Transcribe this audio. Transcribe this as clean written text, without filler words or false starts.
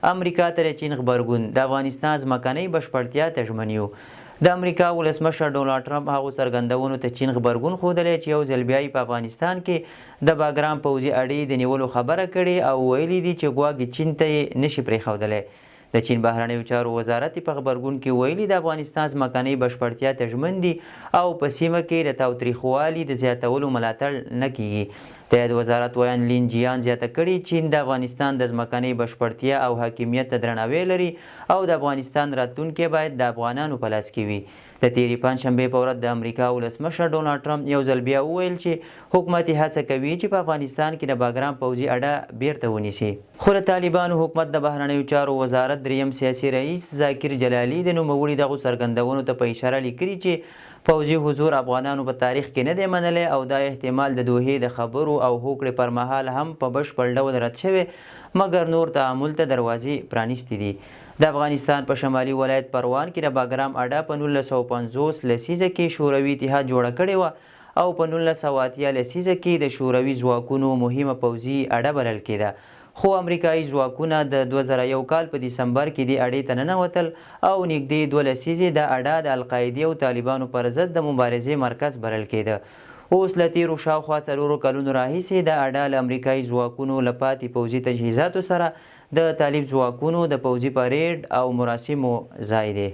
امریکا ته د چین غبرګون، د افغانستان ځمکنۍ بشپړتیا ته ژمن یو. د امریکا ولسمشر ډونالډ ټرمپ هغو څرګندونو ته چین غبرګون ښودلی چې یو ځل بیا یې په افغانستان کې د باګرام پوځي اډې د نیولو خبره کړې او ویلي دي چې ګواکې چین ته یې نه شي پرېښودلی. د چین بهرنیو چارو وزارت په غبرګون کې ویلي، د افغانستان ځمکنۍ بشپړتیا ته ژمن دي او په سیمه کې د تاوتریخوالي د زیاتولو ملاتړ نه کېږي. د یاد وزارت ویاند لین جیان زیاته کړې، چین د افغانستان د ځمکنۍ بشپړتیا او حاکمیت ته درناوی لري او د افغانستان راتلونکی باید د افغانانو په لاس کې وي. د تېرې پنجشنبې په ورځ د امریکا ولسمشر ډونالډ ټرمپ یو ځل بیا وویل چې حکومت یې هڅه کوي چې په افغانستان کې د باګرام پوځي اډه بېرته ونیسي. خو د طالبانو حکومت د بهرنیو چارو وزارت درېیم سیاسي رئیس ذاکر جلالي د نوموړي دغو څرګندونو ته په اشاره لیکلي چې پوځي حضور افغانانو په تاریخ کې نه دی منلی او دا احتمال د دوحې د خبرو او هوکړې پر مهال هم په بشپړ ډول رد شوی، مګر نور تعامل ته دروازې پرانیستې دي. د افغانستان په شمالي ولایت پروان کې د باګرام اډه په 1950 لسیزه کې شوروي اتحاد جوړه کړې وه او په 1980 لسیزه کې د شوروي ځواکونو مهمه پوځي اډه بلل کېده، خو امریکايي ځواکونه د 2001 کال په دسمبر کې دې اډې ته ننوتل او نږدې دوه لسیزې دا اډه د القاعدې او طالبانو پر ضد د مبارزې مرکز بلل کېده. اوس له تېرو شاوخوا څلورو کلونو راهیسې دا اډه له امریکايي ځواکونو له پاتې پوځي تجهیزاتو سره د طالب ځواکونو د پوځي پرېډ او مراسمو ځای دی.